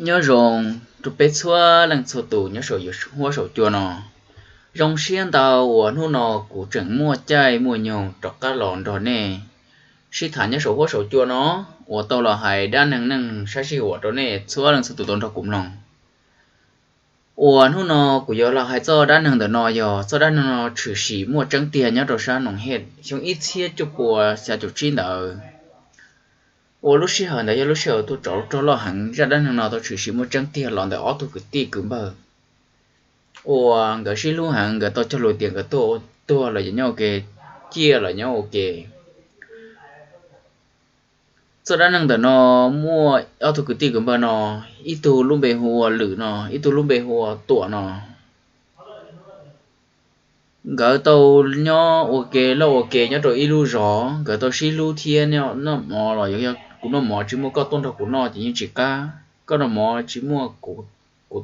Nyob zoo rau peb txhua leej txhua tus nyob saum huab saum cua no. Zoo siab ntau uas hnub no kuv tseem muaj caij muaj nyoog rov qab los nrog nej sib tham nyob saum huab saum cua no, uas tau los hais dab neeg neej sab sij huam rau nej txhua leej txhua tus tau nrog kuv mloog. Uas hnub no kuv yuav los hais txoj dab neeg ntawm no yog txoj dab neeg no tshwm sim muaj tseeb tiag nyob rau sab Noom Hej xyoo ib txhiab cuaj pua xya caum tsib ntawd. Uas lub sij hawm ntawd yog lub sij hawm tuaj tsov rog loj heev, zaj dab neeg no tau tshwm sim muaj tseeb tiag los ntawm ob tug kwv tij kwv npawg uas nkawd sib hlub heev, nkawd tau cog lus tias nkawd tuag ua tuag los yuav nyob ua ke, ciaj los nyob ua ke. Txoj dab neeg ntawm no muaj ob tug kwv tij kwv npawg no, ib tug lub npe hu ua Lwm no, ib tug lub npe hu ua Tuam no. Nkawd tau nyob ua ke loj ua ke nyob rau ib lub zos, nkawd tau sib hlub thiab noj mov los yog kuv noj mov tsis muaj koj tuaj nrog kuv noj ces yeej tsis qab, koj noj mov tsis muaj kuv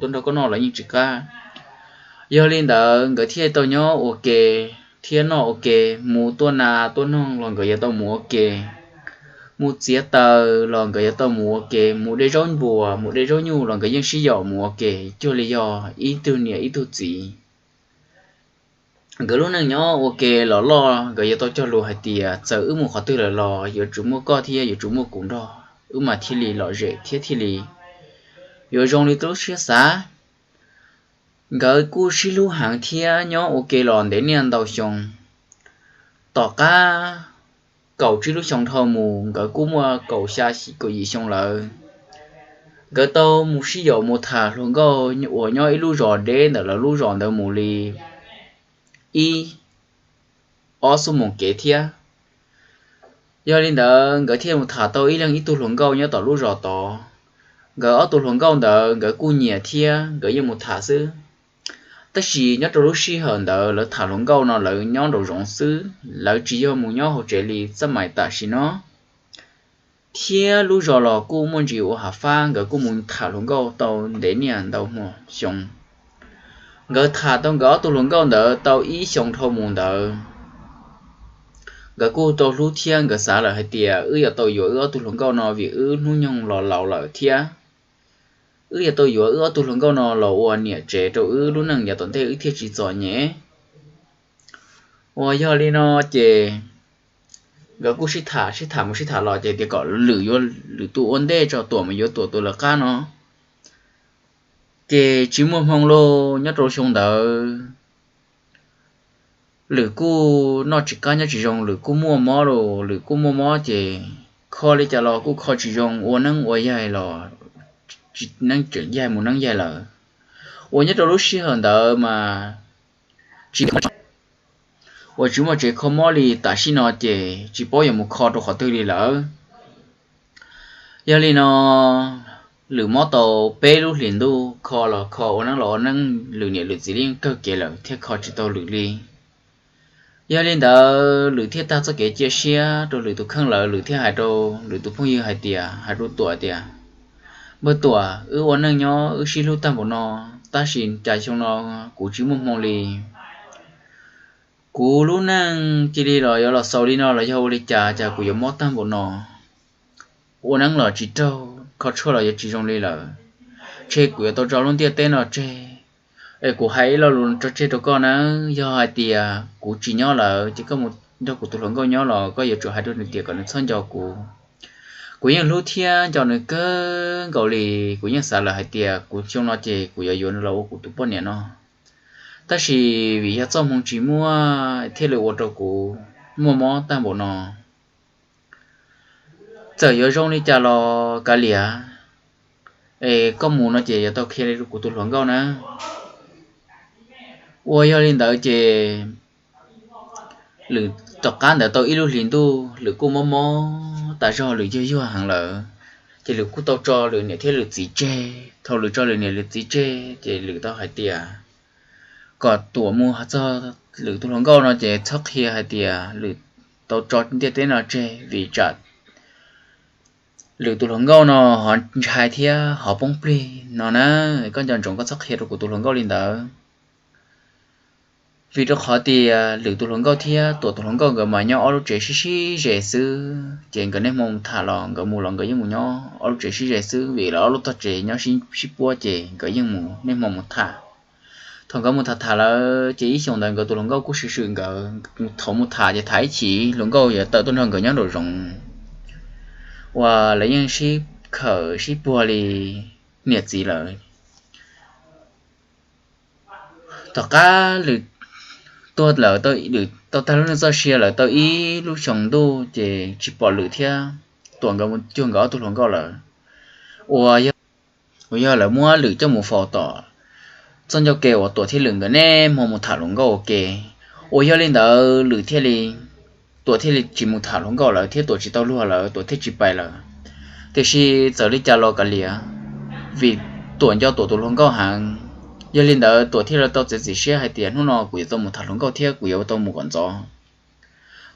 tuaj nrog koj noj los yeej tsis qab. Yog li ntawd nkawd thiaj tau nyob ua ke thiab noj ua ke, mus tua nas tua noog los nkawd yuav tau mus ua ke, mus txiav taws los nkawd yuav tau mus ua ke, mus de zaub npuas mus de zaub nyuj los nkawd yeej sib yaum mus ua ke, cuag li yog ib tug niam ib tug txiv. Nkawd lub neej nyob ua ke los loj, nkawd yuav tau cog lus hais tias txawm wb mus qhov twg lawm los yuav tsum muaj koj thiab yuav tsum muaj kuv nrog, wb mas thiaj li lom zem thiab thiaj li yuav zoo li lub siab xav. Nkawd kuj sib hlub heev thiab nyob ua ke los ntev niaj ntau xyoo. Tom qab kaum tsib lub xyoo dhau mus, nkawd kuj muaj kaum xya kaum yim xyoo lawm. Nkawd tau mus sib yaum mus tham hluas nkauj uas nyob ib lub zos deb ntawm lawv lub zos ntawd mus li ib ob xuab moos kev thiab. Yog li ntawd nkawd thiaj mus tham tau ib leeg ib tug hluas nkauj nyob tom lub zos tod. Nkawd ob tug hluas nkauj ntawd nkawd kuj nyiam thiab nkawd yeej mus tham xwb. Tab sis nyob rau lub sij hawm ntawd lawv tham hluas nkauj no lawv nyob nraum zoov xwb, lawv tsis yog mus nyob hauv tsev li txaj maim tam sim no. Thiab lub zos los kuj muaj ntsis ua hav fab, nkawd kuj mus tham hluas nkauj tau ntev niaj ntau hmo xyoo. Nkawd tham tau nkawd ob tug hluas nkauj ntawd tau ib xyoo dhau mus ntawd, nkawd kuj tau hlub thiab nkawd xav lawm hais tias wb yuav tau yuav wb ob tug hluas nkauj no vim wb hnub nyoog los laus lawm thiab. Wb yuav tau yuav wb ob tug hluas nkauj no los ua niam tsev rau wb lub neej yav tom ntej wb thiaj tsis txom nyem. Uas yog li no ces nkawd kuj sib tham sib tham mus sib tham los ces tias kom Lwm yuav Lwm tus ua ntej tso, Tuam mas yuav Tuam tus lawv qab no. Ces tsis muaj hmoo lauj, nyob rau xyoo ntawd Lwm kuj noj tsis qab nyob tsis zoo, Lwm kuj muaj mob lauj, Lwm kuj muaj mob ces kho li cas los kuj kho tsis zoo, ua neeb ua yaig los neeb tseem yaig mus neeb yaig lawm. Uas nyob rau lub sij hawm ntawd mas tsis uas tsis muaj tsev kho mob li, tam sim no ces tsis paub yuav mus kho rau qhov twg li lawm. Yog li no Lwm mob tau peb lub hlis ntuj, kho los kho, ua neeb los ua neeb, Lwm niam Lwm txiv yeej kawg kev lawm thiaj kho tsis tau Lwm li. Yog li ntawd Lwm thiaj tag txoj kev cia siab rau Lwm tus kheej lawm, Lwm thiaj hais rau Lwm tus phooj ywg hais tias, hais rau Tuam tias, npawg Tuam, wb ua neej nyob wb sib hlub tag npaum no, tab sis cas xyoo no kuv tsis muaj hmoo li. Kuv lub neej cia li los yuav los xaus li no los yog ua li cas, cas kuv yuav mob tag npaum no. Ua neeb los tsis raug, kho tshuaj los yuav tsis zoo li lawm. Tshe kuv yuav tau tso lub ntiaj teb no tseg. Es kuv hais ib lo lus tso tseg rau koj nawb, yog hais tias kuv tsis nyob lawm ces koj mus nrog kuv tus hluas nkauj nyob los koj yuav tsum hais rau nws tias kom nws txhob nco kuv. Kuv yeej hlub thiab nco nws kawg nkaus li, kuv yeej xav lawm hais tias kuv xyoo no ces kuv yuav yuav nws los ua kuv tus poj niam no. Tab sis vim yog txoj hmoo tsis muaj thiaj li ua rau kuv muaj mob tag npaum no. Txawm yuav zoo li cas los kav liam, es koj mus no ces yuav tau qhia li rau kuv tus hluas nkauj na. Uas yog li ntawd ces Lwm tom qab ntawd tau ib lub hlis ntuj Lwm kuj mob mob tas zog, Lwm yuag yuag heev lawm, ces Lwm kuj tau tso Lwm niam thiab Lwm txiv tseg. Thaum Lwm tso Lwm niam Lwm txiv tseg ces Lwm tau hais tias kom Tuam mus txog Lwm tus hluas nkauj no ces txhob qhia hais tias Lwm tau tso ntiaj teb no tseg, vim tsam Lwm tus hluas nkauj no ho ntshai thiab ho poob plig no na. Koj nco ntsoov koj txhob qhia rau kuv tus hluas nkauj li ntawd. Vim rau qhov tias Lwm tus hluas nkauj thiab Tuam tus hluas nkauj nkawd mas nyob ob lub tsev sib sib ze xwb, ces nkawd niaj hmo mus tham los nkawd mus los nkawd yeej mus nyob ob lub tsev sib ze xwb, vim lawv ob lub tog tsev nyob sib puab ces nkawd yeej mus niaj hmo mus tham. Thaum nkawd mus tham tham lawm ces ib xyoos ntawd nkawd tus hluas nkauj kuj swm swm nkawd, thaum mus tham ces tham ib chim hluas nkauj yuav tawm tuaj nrog nkawd nyob nraum zoov uas lawv yeej sib khawm sib puag li niam txiv lawm. Tom qab Lwm tuag lawm, tau tag lub neej txoj sia lawm tau ib lub xyoos ntuj ces tsis pom Lwm thiab Tuam nkawd mus cuag nkawd ob tug hluas nkauj lawm. Uas uas yog lawv muab Lwm coj mus faus tom txoj ncauj ke uas Tuam thiab Lwm nkawd niaj hmo mus tham hluas nkauj ua ke. Uas yog li ntawd Lwm thiaj li, Tuam thiaj li tsis mus tham hluas nkauj lawm thiab Tuam tsis tau luag lawm, Tuam thiaj tsis pais lawm. Tiam sis txawm li cas los kav liam, vim Tuam nco Tuam tus hluas nkauj heev, yog li ntawd Tuam thiaj li tau txiav txim siab hais tias hnub no kuv yuav tau mus tham hluas nkauj thiab kuv yuav tau mus kom ntxov.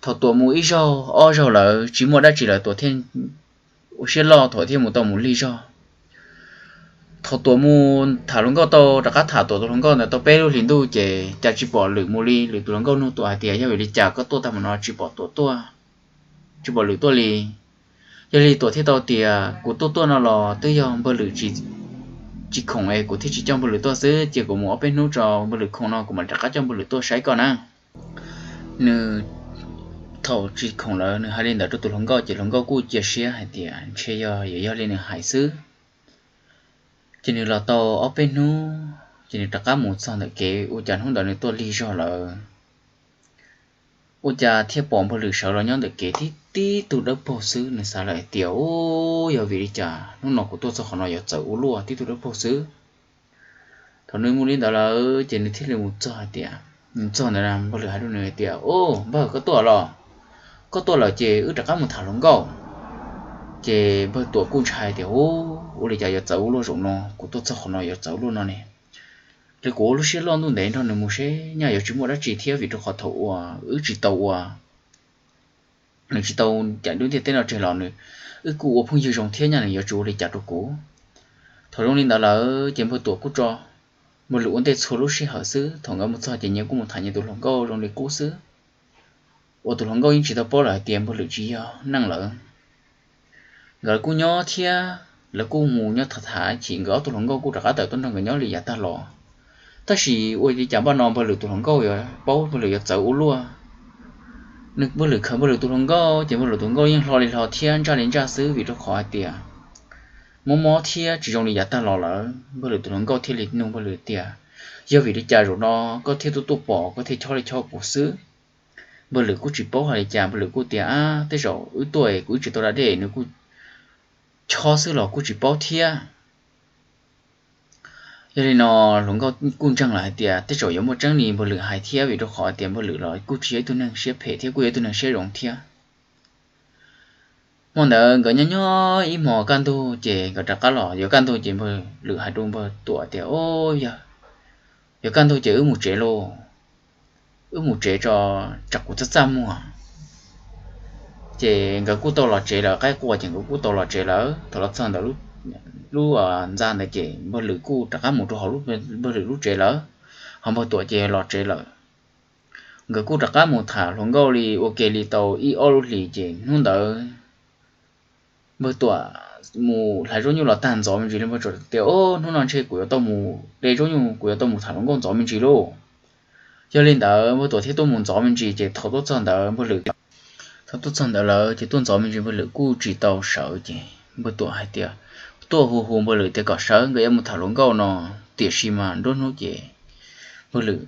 Thaum Tuam mus ib zaug ob zaug lawm tsis muaj dab tsi lawm Tuam thiaj ua siab loj Tuam thiaj mus tau mus lig zog. Thaum Tuam mus tham hluas nkauj tau rov qab tham Tuam tus hluas nkauj ntawd tau peb lub hlis ntuj ces cas tsis pom Lwm mus li. Lwm tus hluas nkauj nug Tuam hais tias yog vim li cas koj tuaj tag mus no tsis pom Tuam tuaj, tsis pom Lwm tuaj li. Yog li Tuam thiaj tau tias kuv tuaj tuaj no los twb yog npawg Lwm tsis khoom es kuv thiaj tsis coj npawg Lwm tuaj xwb, cia kuv mus ob peb hnub tso npawg Lwm khoom no kuv mam rov qab coj npawg Lwm tuaj saib koj na. Nws thaum tsis khoom lawm nws hais li ntawd rau tus hluas nkauj ces hluas nkauj kuj cia siab hais tias ntshe yog yog li nws hais xwb. Ces nws los tau ob peb hnub ces nws rov qab mus txog ntawm kev ua cas hnub ntawd nws tuaj lig zog lawm, ua cas thiaj pom npawg Lwm sawv los nyob ntawm kev tib tib tug dawb paug xwb. Nws xav lawm hais tias u, yog vim li cas hnub no kuv tuaj txog qhov no yuav txawv ua luaj tib tug dawb paug xwb. Thaum nws mus li ntawd lawm ces nws thiaj li mus txog hais tias, nws txog ntawd npawg Lwm hais rau nws hais tias u, npawg koj tuaj los, koj tuaj lawm ces wb rov qab mus tham hluas nkauj. Ces npawg Tuam kuj ntshai tias u, ua li cas yuav txawv ua luaj zaum no, kuv tuaj txog qhov no yuav txawv ua luaj no ne. Li kuv ua lub siab loj ntuj ntev nrog nws mus seb nyaj yuav tsis muaj dab tsi thiab vim rau qhov thaum uas wb tsis tau ua nws tsis tau cam dub ntiaj teb no tseg los nws, wb kuj ua phooj ywg zoo thiab nyaj nws yuav tsis ua li cas rau kuv. Thaum zoo li ntawd lawm ces npawg Tuam kuj tso npawg Lwm ua ntej txhua lub sij hawm xwb. Thaum nkawd mus txog ces nyias kuj mus tham nyias tus hluas nkauj zoo li qub xwb. Uas tus hluas nkauj yeej tsis tau paub lawm hais tias npawg Lwm tsis yog neeg lawm. Nkawd kuj nyob thiab lawv kuj mus nyob tham tham chim nkawd ob tug hluas nkauj kuj rov qab tawm tuaj nrog nkawd nyob li yav tag los. Tab sis ua li cas npaj no npawg Lwm tus hluas nkauj yuav paub npawg Lwm yuav txawv ua luaj. Nws npawg Lwm khawm npawg Lwm tus hluas nkauj ces npawg Lwm tus hluas nkauj yeej hlo li hlo thiab ntsaj li ntsaj xwb vim rau qhov hais tias mob mob thiab tsis zoo li yav tag los lawm. Npawg Lwm tus hluas nkauj thiaj li nug npawg Lwm tias, yog vim li cas zaum no koj thiaj tuaj tuaj pom koj thiaj chob li chob kuv xwb? Npawg Lwm kuj tsis paub hais li cas, npawg Lwm kuj tias, ab, tej zaum wb tuaj es kuv wb tsis tau da dej nws kuj chob xwb los kuj tsis paub thiab. Yog li no hluas nkauj kuj ntseeg lawm hais tias tej zaum yuav muaj tseeb li npawg Lwm hais thiab vim rau qhov tias npawg Lwm los kuj tsis yog ib tug neeg siab phem thiab kuj yog ib tug neeg siab zoo thiab. Hmo ntawd nkawd nyob nyob ib hmos kaj ntug ces nkawd rov qab los, yuav kaj ntug ces npawg Lwm hais rau npawg Tuam tias, o, yog yuav kaj ntug ces wb mus tsev lauj, wb mus tsev tso, tsam kuv txaj txaj muag. Ces nkawd kuj tau los tsev lawm, qaib qua ces nkawd kuj tau los tsev lawm. Thaum los txog ntawm lub ntxa ntawd ces npawg Lwm kuj rov qab mus rau hauv npawg Lwm lub tsev lawm, ho npawg Tuam ces los tsev lawm. Nkawd kuj rov qab mus tham hluas nkauj li ua ke li tau ib ob lub hlis ces hnub ntawd npawg Tuam mus hlais zaub nyuj los tag ntxov me ntsis li, npawg Tuam tias, o, hnub no ntshe kuv yuav tau mus de zaub nyuj, kuv yuav tau mus tham hluas nkauj ntxov me ntsis lauj. Yog li ntawd npawg Tuam thiaj tuaj mus ntxov me ntsis ces thaum tuaj txog ntawd npawg Lwm, thaum tuaj txog ntawd lawm ces tuaj ntxov me ntsis npawg Lwm kuj tsis tau sawv ces npawg Tuam hais tias, tuaj hu hu npawg Lwm tias kom sawv nkawd yuav mus tham hluas nkauj no, tiam sis mas nruab hnub ces npawg Lwm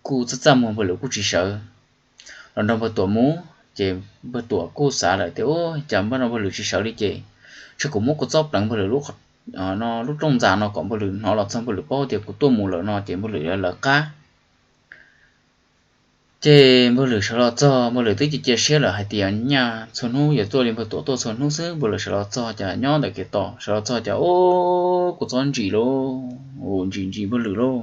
kuj txaj txaj muag npawg Lwm kuj tsis sawv los nrog npawg Tuam mus ces npawg Tuam kuj xav lawm tias, u, cas npaj no npawg Lwm tsis sawv li ces tsam kuv muab kuv txob pleev npawg Lwm lub rooj ntxa no kom npawg Lwm hnov los txog npawg Lwm paub tias kuv tuaj mus lawm no ces npawg Lwm yuav lawv qab. Ces npawg Lwm sawv los txog, npawg Lwm twb cia cia siab lawm hais tias nyaj txhua hnub yuav tuaj li npawg Tuam tuaj txhua hnub xwb. Npawg Lwm sawv los txog cas nyob ntawm kev tos, sawv los txog cas, o, kuv txob ntsim lauj, ntsim ntsim npawg Lwm lauj.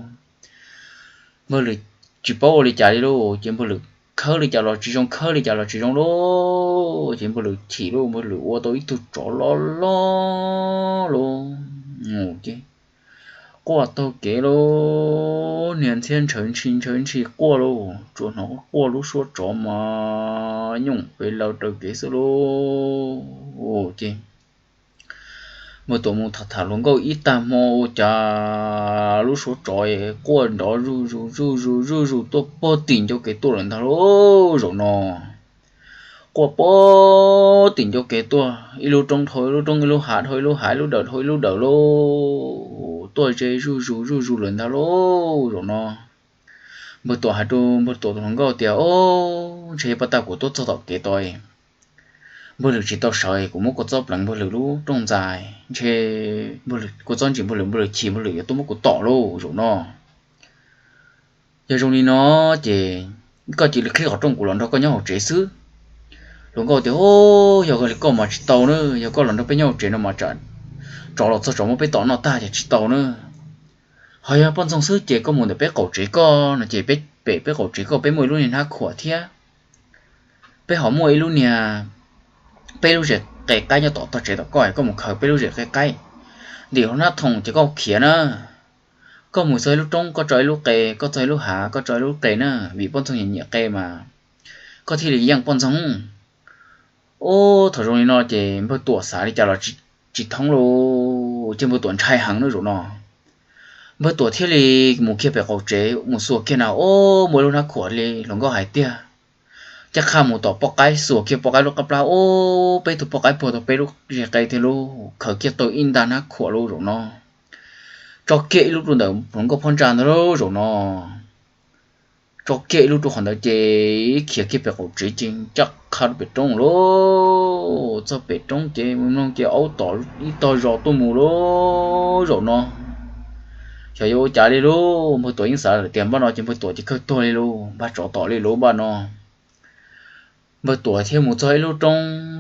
Npawg Lwm tsis paub ua li cas li lauj, ces npawg Lwm khawb li cas los tsis zoo, khawb li cas los tsis zoo lauj, ces npawg Lwm chim lauj, npawg Lwm ua tau ib tug tsov loj loj lauj, ces quaj taug kev lauj, niag ntxhiab ntshaw ntshi ntshaw ntshi quaj lauj, tsuas hnov quaj lub suab tsov mas nyooj pes laws raws kev xwb lauj. Ces npawg Tuam mus tham tham hluas nkauj ib tag hmo ua cas lub suab tsov quaj nrov zuj zus zuj zus zuj zus tuaj puag tim ncauj kev tuaj lawm ntag lauj. Zaum no quaj puag tim ncauj kev tuaj, ib lub roob dhau ib lub roob, ib lub hav dhau ib lub hav, ib lub dawm dhau ib lub dawm lauj, tuaj ze zuj zus zuj zus lawm ntag lauj. Zaum no npawg Tuam hais rau npawg Tuam tus hluas nkauj tias, Ob, ntshe yog pab tag kuv tuaj txog tom kev tod, npawg Lwm tsis tau sawv, kuv muab kua txob pleev npawg Lwm lub rooj ntxa, ntshe kua txob ntsim npawg Lwm, npawg Lwm chim npawg Lwm yuav tuaj muab kuv tom lauj. Zaum no yog zoo li no ces koj cia li qhib qhov rooj, kuv los nrog koj nyob hauv tsev xwb. Hluas nkauj tias, Yog li koj mas tsis tau na, yog koj los nrog peb nyob hauv tsev no mas tsam tsov los txog tsov muab peb tom noj tag ces tsis tau na. Ho yog poj ntxoog xwb ces koj mus ntawm peb qaum tsev koj no ces peb pem peb qaum tsev koj peb muaj ib lub niag hnab khuam thiab, peb ho muaj ib lub niag, peb lub zes qe qaib nyob tom tog tsev tom koj, koj mus khaws peb lub zes qe qaib ntim hauv hnab thoom ces koj khiav na. Koj mus txog ib lub roob koj tso ib lub qe, koj txog ib lub hav koj tso ib lub qe na, vim poj ntxoog nyiam nyiam qe mas koj thiaj li yeej poj ntxoog. Ub, thaum zoo li no ces npawg Tuam xav li cas los tsis thoob lauj, ces npawg Tuam ntshai heev na zaum no. Npawg Tuam thiaj li mus kiag pem qaum tsev mus xuas kiag na, ub, muaj ib lub hnab khuam li hluas nkauj hais tiag. Caj qha mus tom poj qaib xuas kiag poj qaib lub qab plab, ub, peb tug poj qaib puag tau peb lub zes qe tiag lauj, khaws kiag tau ib nta hnab khuam lauj zaum no. Tso kiag ib lub rau ntawm hluas nkauj phab ntsa ntag lauj zaum no. Tso kiag ib lub rau qhov ntawd ces khiav kiag pem qaum tsev ces caj qha rau pem roob lauj. Txog pem roob ces mus mloog ces aub tom ib tog zos tuaj mus lauj zaum no. Xyov yuav ua cas li lauj, npawg Tuam yeej xav lawm tias npaj no ces npawg Tuam ces kawg tuag li lauj, npaj tsov tom li lauj npaj no. Npawg Tuam thiaj mus txog ib lub roob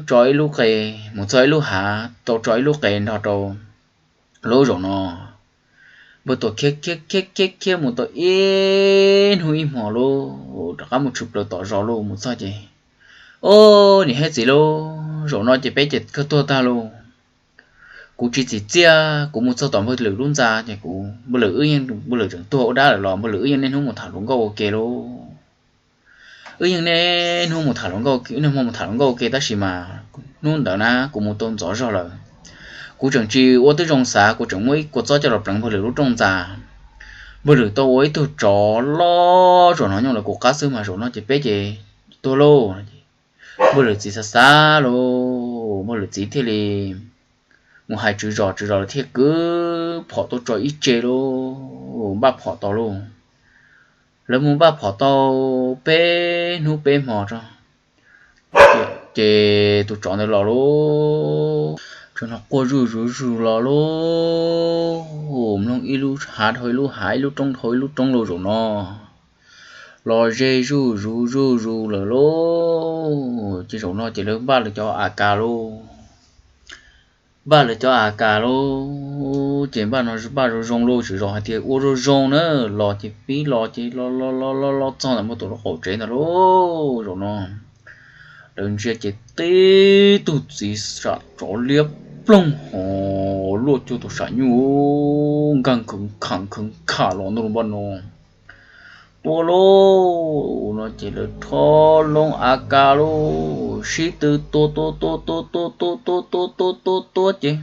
tso ib lub qe, mus txog ib lub hav tau tso ib lub qe nrog rau lauj zaum no. Npawg Tuam khiav khiav khiav khiav khiav mus tau ib hnub ib hmo lauj, rov qab mus tshwm plaws tom zos lauj, mus txog ces, Ob, niam thiab txiv lauj, zaum no ces peb ces kawg tuag tag lauj. Kuv tsis txim txiaj, kuv mus txog tom npawg Lwm lub ntxa ces kuv, npawg Lwm wb yeej, npawg Lwm tseem tuag ua dab lawm los npawg Lwm wb yeej niaj hnub mus tham hluas nkauj ua ke lauj. Wb yeej niaj hnub mus tham hluas nkauj, niaj hmo mus tham hluas nkauj ua ke tab sis mas hnub ntawd na kuv mus tau ntxov zog lawm. Kuv tseem tsis ua twb zoo xav, kuv tseem muab ib kua txob coj los pleev npawg Lwm lub rooj ntxa. Npawg Lwm tau ua ib tug tsov loj zaum no nyooj lawv kuv qab xwb mas zaum no ces peb ces tuag lauj. Npawg Lwm txiv xav xav lauj, npawg Lwm txiv thiaj li mus hais tswv zos, tswv zos lawv thiaj kwv phom tuaj tso ib tse lauj, npaj phom tau lauj. Lawv mus npaj phom tau peb hnub peb hmo tso, ces tus tsov ntawd los lauj. Tsuas hnov quaj zuj zus zuj zus los lauj, mloog ib lub hav dhau ib lub hav, ib lub roob dhau ib lub roob lauj zaum no. Los ze zuj zus zuj zus lawm lauj. Ces zaum no ces lawv npaj lawv cov AK lauj. Npaj lawv cov AK lauj, ces npaj no npaj zoo zoo lauj, tswv zos hais tias ua zoo zoo na, los ces pib los ces los los los los los txog ntawm npawg Tuam lub qaum tsev ntawd lauj. Zaum no lawv ntsia ces tib tug txiv sam tsov liab ploog ho luaj cuag tus sam nyuj nkag kheev kham kheev kham los ntawm npaj no tuaj lauj. No ces lawv rho loo AK lauj, sib tw tua tua tua tua tua tua tua tua tua tua tua ces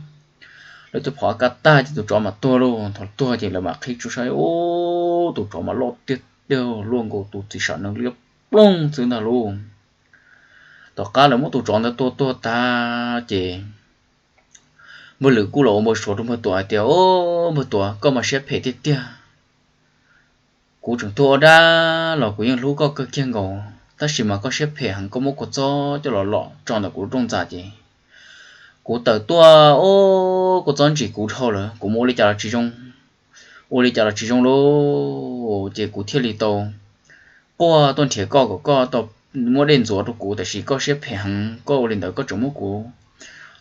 lawv tus phom AK tag ces tus tsov mam tuag lauj. Thaum tuag ces lawv mam qhib tsuj saib, ub, tus tsov mas loj tiag tiag, luaj nkaus tus txiv sam neeg liab ploog xwb ntag lauj. Tom qab lawv muab tus tsov ntawd tua tuag tag ces npawg Lwm kuj los ua npau suav rau npawg Tuam hais tias, Ob, npawg Tuam, koj mas siab phem tiag tiag. Kuv tseem tuag ua dab los kuv yeej hlub koj kawg kiag nkaus, tab sis mas koj siab phem heev, koj muab kua txob coj los lom tso ntawm kuv lub rooj ntxa ces kuv tawm tuaj, ob, kua txob ntsim kuv dhau lawm, kuv mus ua li cas los tsis zoo, ua li cas los tsis zoo lauj, ces kuv thiaj li tau quaj tuaj nrhiav koj kom koj tau muab dej ntxuav rau kuv, tiam sis koj siab phem heev, koj ua li ntawd koj tseem muab kuv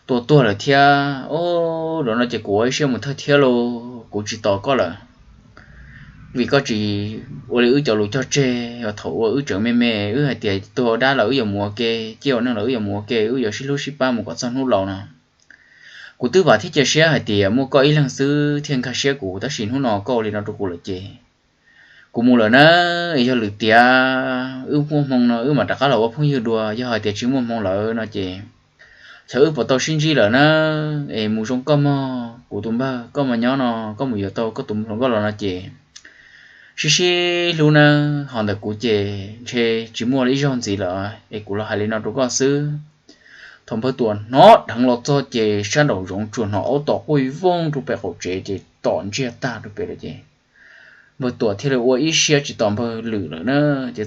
tua tuag lawm thiab. Ob, zaum no ces kuv ua ib siab mus thawj thiab lauj, kuv tsis tos koj lawm, vim koj tsis ua li wb cov lus cog tseg, thaum uas wb tseem me me wb hais tias tuag ua dab los wb yuav mus ua ke, ciaj ua neej los wb yuav mus ua ke, wb yuav sib hlub sib pab mus kom txog hnub laus no. Kuv twb vam thiab cia siab hais tias muaj koj ib leeg xwb thiaj nkag siab kuv, tab sis hnub no koj ua li no rau kuv lawm ces kuv mus lawm na. Yog lwm tiam wb muaj hmoo no wb mam rov qab los ua phooj ywg dua, yog hais tias tsis muaj hmoo lawm no ces chaw wb puas tau sib ntsib lawm na. Es mus zoo koj mog kuv tus npawg, koj mas nyob no koj mus yuav tau koj tus hluas nkauj los no ces sib sib hlub na. Ho ntawm kuv ces ntshe tsis muaj ib zaug ntxiv lawm es kuv los hais li no rau koj xwb. Thaum npawg Tuam hnov dheev los txog ces sab nraum zoov tsuas hnov aub tom quj vooj rau pem qaum tsev ces tom ntsiag tag rau pem lawm ces npawg Tuam thiaj li ua ib siab tsis tos npawg Lwm lawm na. Ces